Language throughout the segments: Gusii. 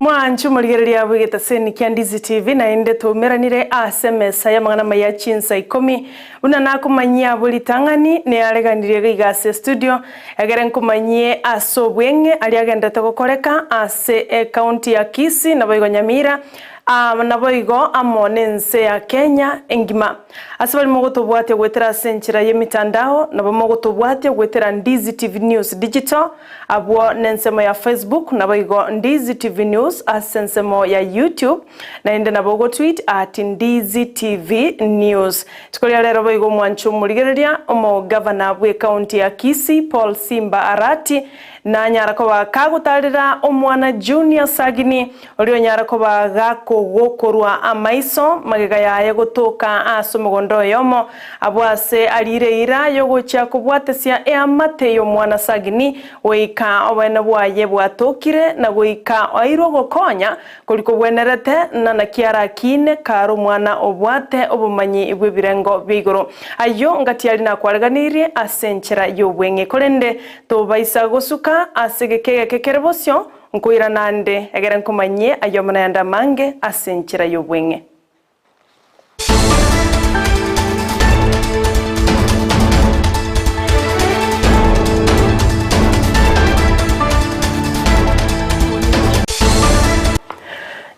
Mwanche omorigereria bw'egetaseni kia Ndizi TV naende twaumeranire ase emesa y'amang'ana amaya chinsa ikomi. Buna nakomanyia abwo ritang'ani neareganirie iga iga ase estudio egere nkomanyie ase obweng'e aria agenderete gokoreka ase ecounty ya Kisii naboigo Nyamira aa naboigo amo nense ya Kenya engima. Ase baria mogotobwatia goetera ase enchera y'emitandao nabo mogotobwatia goetera Ndizi TV News Digital Abwo nensemo ya Facebook, naboigo Ndizi TV News ase ensemo ya YouTube, naende nabo ogotweet at Ndizi TV News. Rituko ria rero boigo omwancho omorigereria, omogavana bw'ecounty ya Kisii Paul Simba Arati nanyara koba kagotarera omwana Junior Sagini Oria onyare koba gakogokorwa amaiso magega yaye gotoka ase omogondo oyomo, abwo ase ariire eira y'ogochia kobwatesia eamate y'omwana Sagini, goika oboene bwaye bwatokire, na goika oeirwe ogokonya koria kogwenerete, na naki arakine kare omwana obwate obomanyi bw'ebirengo bia igoro. Ayio ngati aria nakwareganirie ase enchera y'obweng'e. Korende tobaisa gosuka ase egeka egeke kere bosio, Nkoirana nde, egere nkomanyie ayio nayande amange ase enchera y'obweng'e.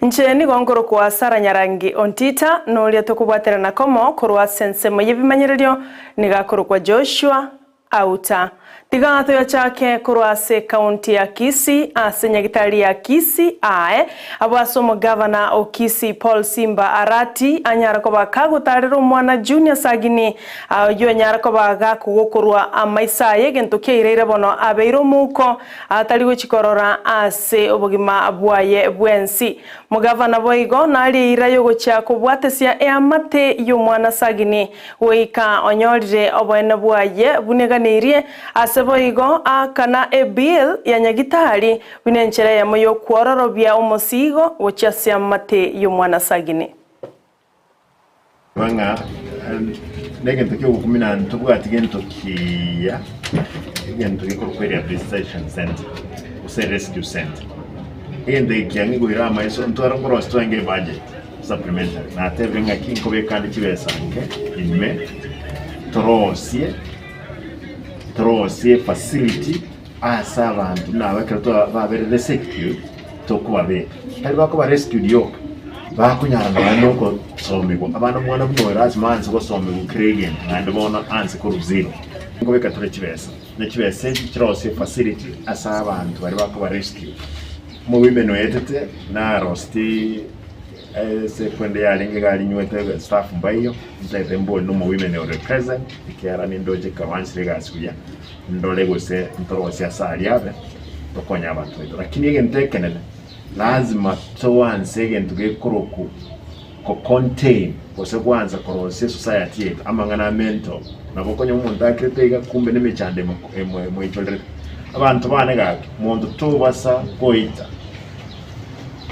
Inche nigo nkorokwa Sarah Nyarangi Ontita, noria tokobwaterana komo korwa ase ensemo y'ebimanyererio, nigo akorokwa Joshua Auta. Tiga toyachake korwa ase ekaunti ya Kisii ase nyagitari ya Kisii aye abwo ase omogavana o Kisii Paul Simba Arati anyare koba kagotarera omwana Junior Sagini oyio anyare koba gakogokorwa amaiso aye egento kiaireire bono abeire omouko atari gochi korora ase obogima bwaye bwensi. Mogavana boigo narie eira yogochia kobwatesia eamate y'omwana Sagini Goika onyorire oboene bwaye buneganeirie, ase boigo aakana ebill ya nyagitari buna enchera eyemo y'okwororobia omosigo gochia ase amate y'omwana Sagini. Ng'a negento ki'ogokumia na ntobwati gento kiya, egento gekorokwa rehabilitation center gose rescue center. Egento eke kiang'igoire amaiso ntware nkorosia twarenge ebudget. Supplementary, Natebire ng'aki nkobeka ande chibesa nke ime torosie torosie efacility ase abanto buna aba ekero twa babere rescued tokobabeka. Tari bakoba rescued yoka, bakonyara nonya na okosomiwa. Abana omwana buna oyo lasima aanse gosomiwa kera egento naende bono aanse korwa zero. Nkobeka tore chibesa, na chibesa echi chirosie efacility ase abanto baria bakoba rescued. Omowomen oetete naroseti ase ekwende yarenge iga arinywete staff mbaiyo, ntaete mbori na omowomen ore present ekiagera nindoche ekawansire egasi buya, ndore gose ntorosie ase aria abe, tokonye abanto baito. Lakini egento ekenene, lazima toanse egento gekorokwa ko contain gose gwansa korosia esociety yaito amang'ana a mental. Nabo okonyora omonto akirete iga kumbe nemechando emo emo emoichorerete. Abanto bane gaki, monto tobasa goita,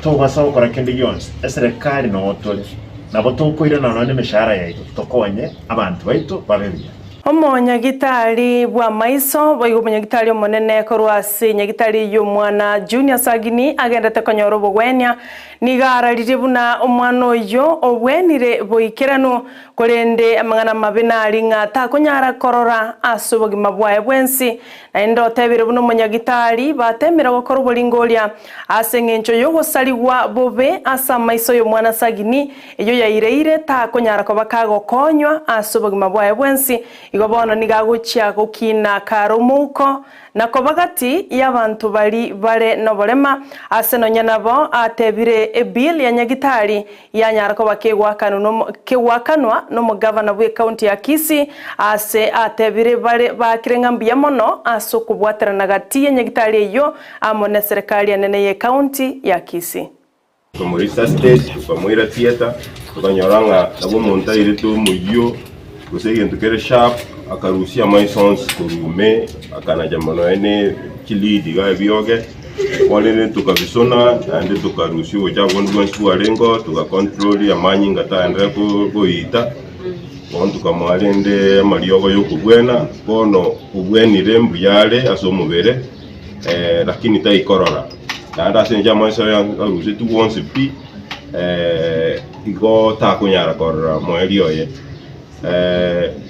tobasa gokora kende gionsi, eserekari noo tore, nabo tokoirana nonya na emeshahara yaito tokonye abanto baito babe buya. Omonyagitari bw'amaiso, boigo omonyagitari omonene korwa ase nyagitari y'omwana Junior Sagini agendete konyora obogwenia Nigo araririe buna omwana oyio obwenire boikeranu, korende amang'ana amabe nari ng'a takonyara korora ase obogima bwaye bwensi. Naende otebire buna omonyagitari batemire gokora oboringoria ase engencho y'ogosarigwa bobe ase amaiso y'omwana Sagini, eyio yaireire takonyara koba kagokonywa ase obogima bwaye bwensi. Igo bono nigo agochia gokina kare omouko Na koba gati y'abanto baria bare noborema, ase nonya nabo atebire ebill ya nyagitari yanyara koba kegoakanwa nomogavana bw'ecounty ya Kisii ase atebire bare baakire ng'a mbuya mono ase okobwaterana gati ya nyagitari eyio amo neserekari enene y'ecounty ya Kisii. Tukamorisuscitate, tukamoira theatre, tukanyora ng'a nabo omonto airete omoyio gose egento kere sharp, akarusia amaiso onsi korwa ime, akanacha mono aye ne chilead iga ebioge, bono tukabisona naende tukarusia obochafu bonde bwensi bwarengeo, tugacontrol amanyinga taenderera koita, bono tukamoa rende amariogo ya okobwena, bono obwenire mbuya are ase omobere lakini taikorora. Naende ase engencho y'amaiso aye arusetigwe onsi pi, igo takonyara korora moerio oye.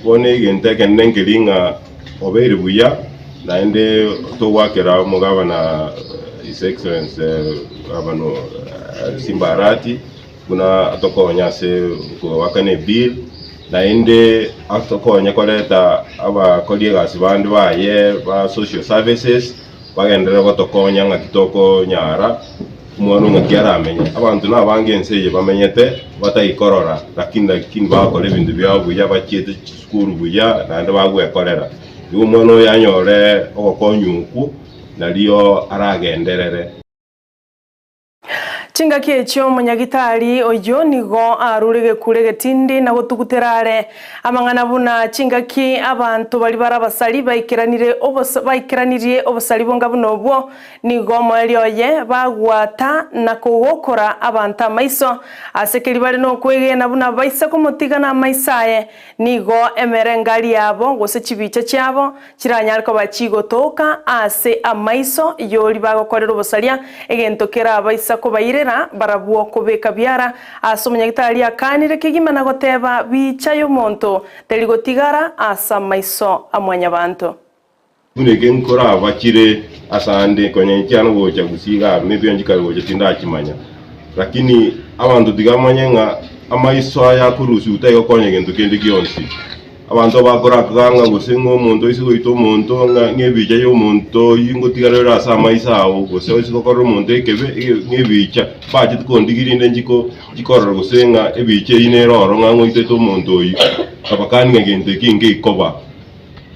Bono egento ekenene nkeri ng'a obeire buya, naende togoakera omogabana His Excellency Gavana Simba Arati buna atokonye ase koakana ebill, naende atokonye koreta abakori egasi bande baye ba social services. Bagenderere gotokonya ng'aki tokonyara, omwana o ng'aki aramenye. Abanto nabange ense eye bamenyete batari korora, lakini lakini bagokora ebinto biabo buya, bachiete chisukuru buya, naende bagwekorera. Igo omwana oyo anyore ogokonywa okwo, nario aragenderere. Chingaki echio omonyagitari oyio nigo arure egekuro egetindi na gotugutera are amang'ana buna chingaki abanto baria bare abasari baikeranire baikeranirie obosari bonga buna obwo, nigo omoerio oye bagwata na kogokora abanto amaiso ase keria bare nokwegena buna baisa komotiga namaiso aye, nigo emerengari yabo gose chibicha chiabo Chiranyare koba chigotoka ase amaiso y'oria bagokorera obosaria, egento kerabaisa kobairera barabwo kobeka biara ase omonyagitari akanire kegima na goteba, Bicha y'omonto teri gotigara ase amaiso a mwanyabanto. Buna eke nkoraba chire asande, konya inchiana gocha gusii igaa, maybe onchikare gocha tindachimanya. Lakini abanto tiga bamanye ng'a amaiso aya akorusiwa taigokonya gento kende gionsi. Abanto bakorakaga ng'a gose ng'a omonto oise goita omonto, ng'a ng'ebicha y'omonto oyio ngotigara ere ase amaiso ao, gose oise gokorera omonto ekebe, ng'ebicha, mbachete kondigia rinde nchiko nchikorora gose ng'a ebicha eyio nere oro ng'a ng'oitete omonto oyio. Nkabakania ng'a gento eki ngeikoba.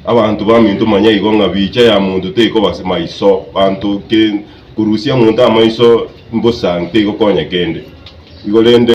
Abanto baminto manya igo ng'a bicha ya monto teikoba ase maiso, banto ke korusia omonto amaiso mbosa teigokonya kende. Igo rende.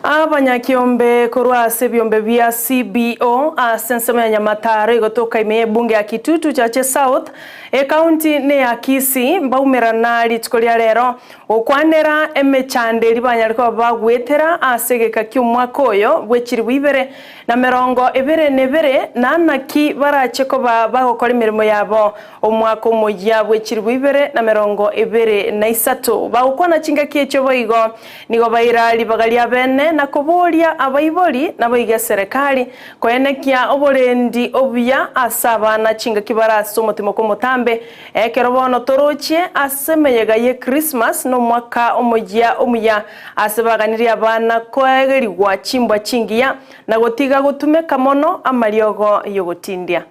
Abanyakiombe korwa ase ebiombe bia CBO ase ensemo ya Nyamataro egotoka ime y'ebunge ya Kitutu Chache South, ekaunti neya Kisii mbaumerana rituko ria rero gokwanera emechando eria banyare koba bagwetera ase egeka ki'omwaka oyo bwe chilifu ibere na merongo ebere na ebere na naki barache koba bagokora emeremo yabo Omwaka omoyia bwe chilifu 2023 bagokwana chingaki echio boigo nigo baira ribaga riabene na koboria abaibori naboigo eserekari koenekia oborendi obuya ase abana chingaki bare ase omotimoko omotambe ekero bono torochie ase emeyega ye Christmas na omwaka omoyia omuya ase baganirie abana koegerigwa chimbwa chingiya na gotiga gotumeka mono amariogo yogotindia.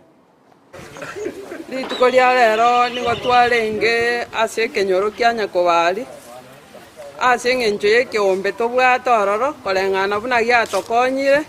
Rituko ria rero nigo twarenge ase ekenyoro kia Nyakobari, ase eng'encho y'ekeombe tobwate ororo koreng'ana buna giatokonyire,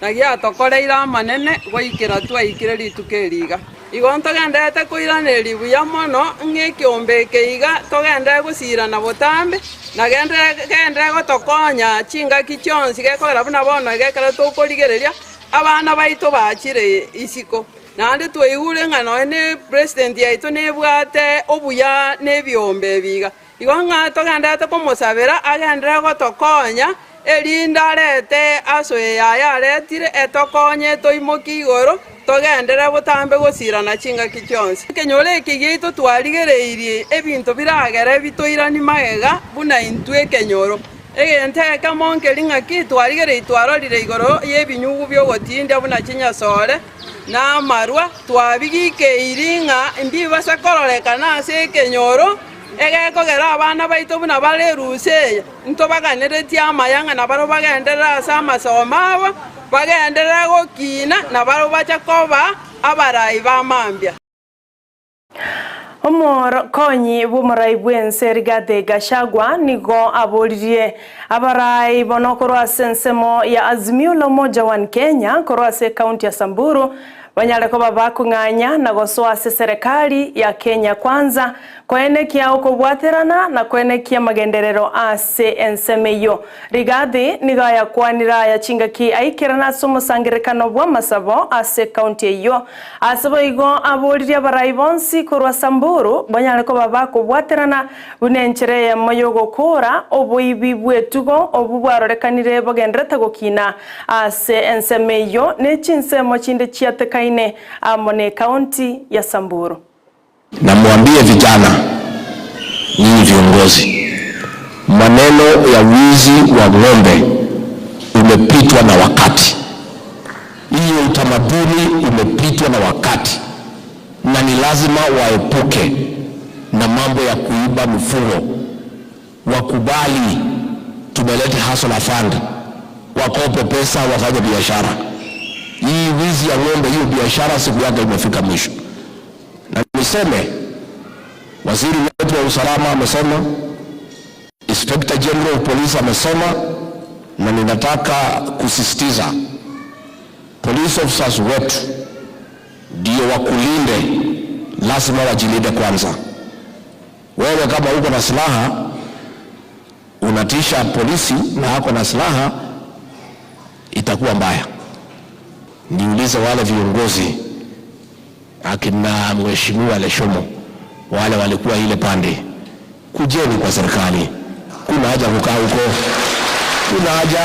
na giatokoreire amanene goikera twaikire rituko eri iga. Igo ntogendererete koiraneria buya mono ng'a ekeombe eke iga togenderere gosirana botambe, na genderere gotokonya chingaki chionsi gekogera buna bono iga ekero tokorigereria. Abana baito bachire isiko, naende twaigure ng'a nonya ne president yaito nebwate obuya na ebiombe ebi iga. Igo ng'a togendererete komosabera agenderere gotokonya, erinde arete asoe yaye aretire etokonye toimokie igoro, togenderere botambe gosirana chingaki chionsi. Ekenyoro eke giaito twarigereirie ebinto biragere bitoiranie magega buna intwe ekenyoro. Egento ekemo nkeri ng'aki twarigereiri twarorire igoro y'ebinyugu bi'ogotindia buna chinyasore na amarwa, twabigikeiri ng'a mbibase kororekana ase ekenyoro, egekogera abana baito buna bare erusa eye, ntobaganeretie amaya ng'a nabarabwo bagenderere ase amasomo abo, bagenderere gokiina, nabarabwo bache koba abarai ba mambia. Omokonyi bw'omorai bw'ense Rigathi Gachagua nigo aboririe abarai bono korwa ase ensemo ya Azimio la Umoja One Kenya korwa ase ekaunti ya Samburu banyare koba bakong'anya na gosoa ase eserekari ya Kenya Kwanza koenekia okobwaterana na koenekia amagenderero ase ensemo eyio. Rigathi nigo ayakwanire aya chingaki aikerana ase omosangererekano bw'amasabo ase ekaunti eyio. Ase boigo aboririe abarai bonsi korwa Samburu banyare koba bakobwaterana buna enchera eyemo y'ogokoora oboibi bw'etugo obwo bwarorekanire bogenderete gokina ase ensemo eyio ne chinsemo chinde chiatekaine amo ne ekaunti ya Samburu. Na mwambie vijana. viongozi, maneno ya wizi wa ng'ombe umepitwa na wakati. Hiyo utamaduni umepitwa na wakati, na ni lazima waepuke na mambo ya kuiba mifugo. Wakubali tumeleta Hustler Fund, wakope pesa wafanye biashara. Hii wizi ya ng'ombe, hiyo biashara siku yake imefika mwisho. Na niseme waziri wetu wa usalama amesema, Inspector General of Police amesema, na ninataka kusisitiza police officers wetu ndio wakulinde, lazima wajilinde kwanza. Wewe kama uko na silaha unatisha polisi na ako na silaha, itakuwa mbaya. Niulize wale viongozi akina Mheshimiwa Leshomo, wale walikuwa ile pande, kujeni kwa serikali. Kuna haja kukaa huko, kuna haja.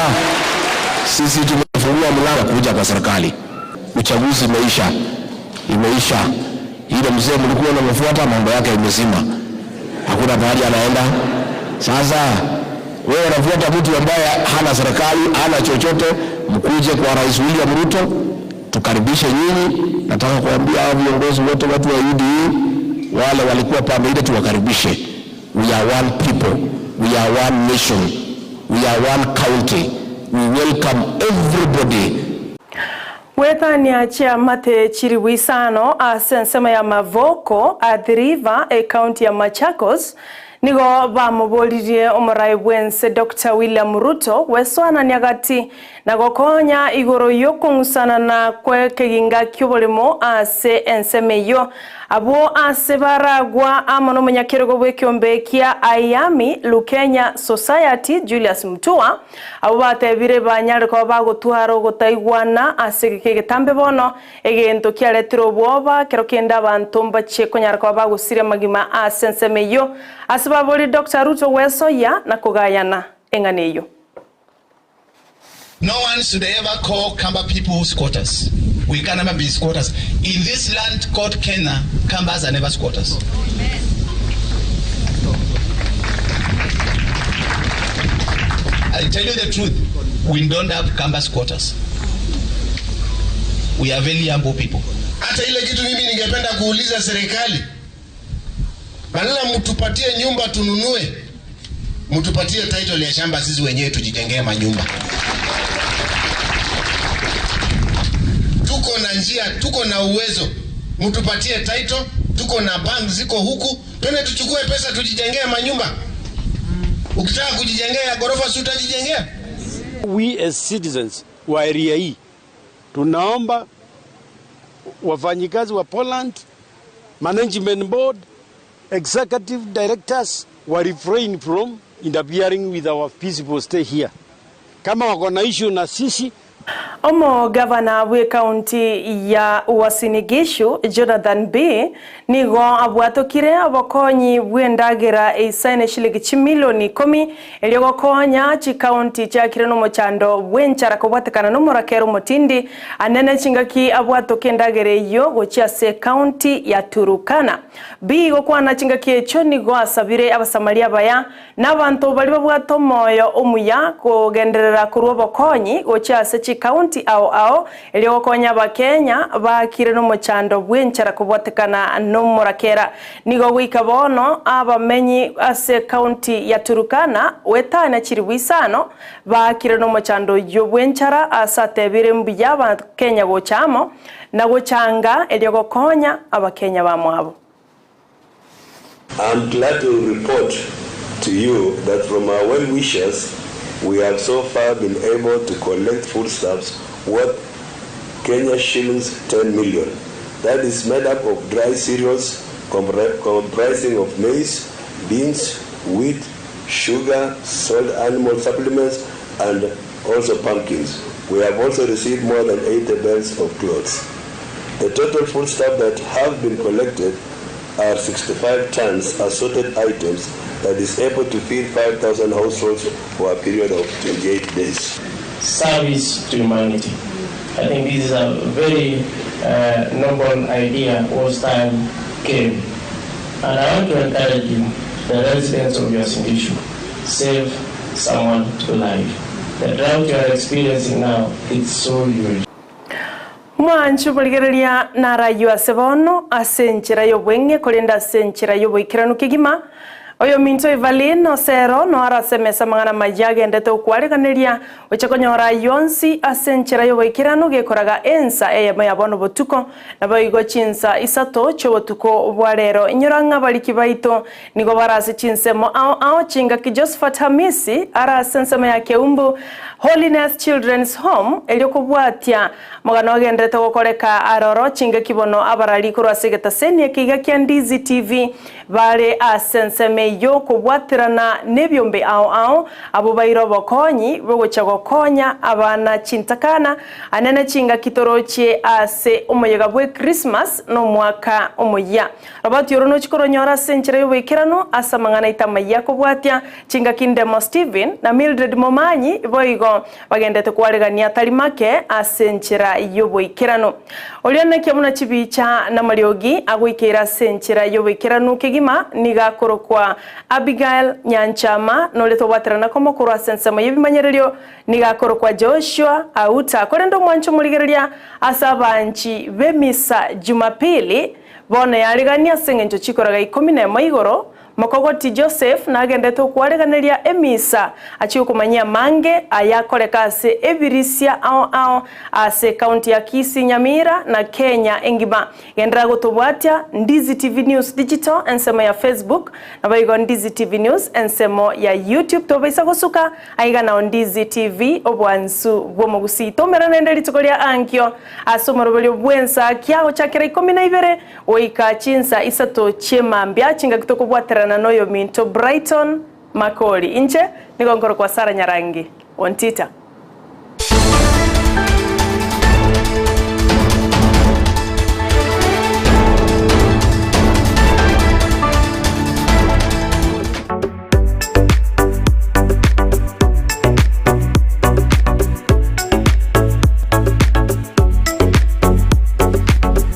Sisi tumefungua mlango kuja kwa serikali. Uchaguzi imeisha, imeisha. Ile mzee mlikuwa unamfuata, mambo yake imezima, hakuna pahali anaenda. Sasa wewe unafuata mtu ambaye hana serikali, hana chochote. Mkuje kwa Rais William Ruto, tukaribishe nyinyi. Nataka kuambia hao viongozi wote, watu wa UDA wale walikuwa pande ile, tuwakaribishe. We are one people, we are one nation, we are one county. We welcome everybody. Wethania chiamate chiri bwisano ase ensemo ya Mavoko Athi River ekaunti ya Machakos nigo bamoboririe omorai bwense Dr. William Ruto weswanania gati na gokonya igoro yokong'usana na kwe keginga kioboremo ase ensemo eyo abwo ase baragwa amo na omonyakerogo bwa ekiombe kia Ayami Lukenya Society Julius Mutua abo batebire banyare koba bagotwara ogotaigwana ase geke egetambe bono egento kiaretire obwoba kero kende abanto mbachie konyara koba bagosiria amagima ase ensemo eyo ase babori Dr. Ruto wesoya na kogayana eng'ana eyo. No one should ever call Kamba people squatters. We can never be squatters. In this land called Kenya, Kambas are never squatters. I'll tell you the truth. We don't have Kamba squatters. We are very humble people. Hata ile kitu mimi ningependa kuuliza serikali, badala mtupatie nyumba tununue, mtupatie title ya shamba sisi wenyewe tujijengee manyumba. Tuko na njia, tuko na uwezo, mtupatie title, tuko na bank ziko huku, twende tuchukue pesa tujijengee manyumba. Ukitaka kujijengea ya ghorofa si utajijengea? We as citizens wa area hii tunaomba wafanyikazi wa Poland, management board, executive directors wa refrain from interfering with our peaceful stay here. Kama wako na issue na sisi. Omo gavana bwe kaunti ya Uasin Gishu Jonathan B nigo abwatokire abakonyi bw'endagera eisaine shilingi chimilioni 10 erio gokonya chikaunti chiakire n'omochando bw'enchara kobwatekana n'omorakero omotindi anene chingaki abwatoka endagera eyo gochia ase kaunti ya Turukana. B gokwana chingaki echo nigo asabire abasamaria baya n'abanto bari babwate omoyo omuya kogenderera korwa obokonyi gochia ase chikaunti ao ao erio gokonya abakenya bakire n'omochando bw'enchara kobwatekana n'omorakera. Nigo goika bono abamenyi ase kaunti ya Turukana wetana chiri bwisano bakire n'omochando oyo bw'enchara ase atebire mbuya abakenya gochamo na gochanga erio gokonya abakenya bamwabo. I'm glad to report to you that from our well-wishers, we have so far been able to collect foodstuffs worth Kenya shillings 10 million. That is made up of dry cereals comprising of maize, beans, wheat, sugar, salt, animal supplements, and also pumpkins. We have also received more than 80 bales of clothes. The total foodstuff that have been collected are 65 tons assorted items that is able to feed 5,000 households for a period of 28 days. Service to humanity. I think this is a very noble idea whose time came. And I want to encourage you. the residents of Uasin Gishu save someone to life. The drought you are experiencing now it's so huge. Mwanche omorigereria narayio ase bono, ase enchera y'obweng'e, korende ase enchera y'oboikeranu kegima. Oyominto Evelyn Osero noyo arase emesa amang'ana amayia agendete gokwareganeria gochia konyora ayio onsi ase enchera y'oboikeranu gekoraga ensa eyemo ya bono botuko, naboigo chinsa isato chi'obotuko bwa rero. Inyora ng'a abariki baito Nigo bare ase chinsemo ao ao chingaki Josephat Hamisi are ase ensemo ya Keumbu Holiness Children's Home erio kobwatia mogano ogenderete gokoreka aroro chingaki bono abarari korwa ase egetaseni eke iga kia Ndizi TV bare ase ensemo eyio kobwaterana nebiombe ao ao abwo baire obokonyi bogochia gokonya abana chintakana anene chingaki torochie ase omoyega bwe Christmas nomwaka omoyia. Roboti oro nochie koronyora ase enchera y'oboikeranu ase amang'ana aito amayia akobwatia chingaki Ndemo Stephen na Mildred Momanyi boigo bagendete kwaregania atari make ase enchera y'oboikeranu. Oria nakia buna chibicha namariogi agoikeire ase enchera y'oboikeranu kegima nigo akorokwa Abigail Nyanchama na oria tobwaterana komo korwa ase ensemo y'ebimanyererio nigo akorokwa Joshua Auta korende omwancho omorigereria ase abanchi b'emisa Jumapili Bono yaregania ase engencho chikoraga ikomi nemo igoro, mokogoti Joseph nagendete okwareganeria emisa achie okomanyia amange aya akoreka ase ebirisia ao ao ase ekaunti ya Kisii, Nyamira na Kenya engima. Genderera gotobwatia Ndizi TV News Digital ensemo ya Facebook naboigo Ndizi TV News ensemo ya YouTube tobaisa gosuka aiga nao Ndizi TV obwansu bw'omogusii. Tomerane naende rituko ria ankio. Ase omoroberio bw'ensa kiagochakera ikomi na ibere goika chinsa isato chi'emambia, chingaki tokobwaterana noyominto Brighton Makori. Inche nigo nkorokwa Sarah Nyarangi Ontita.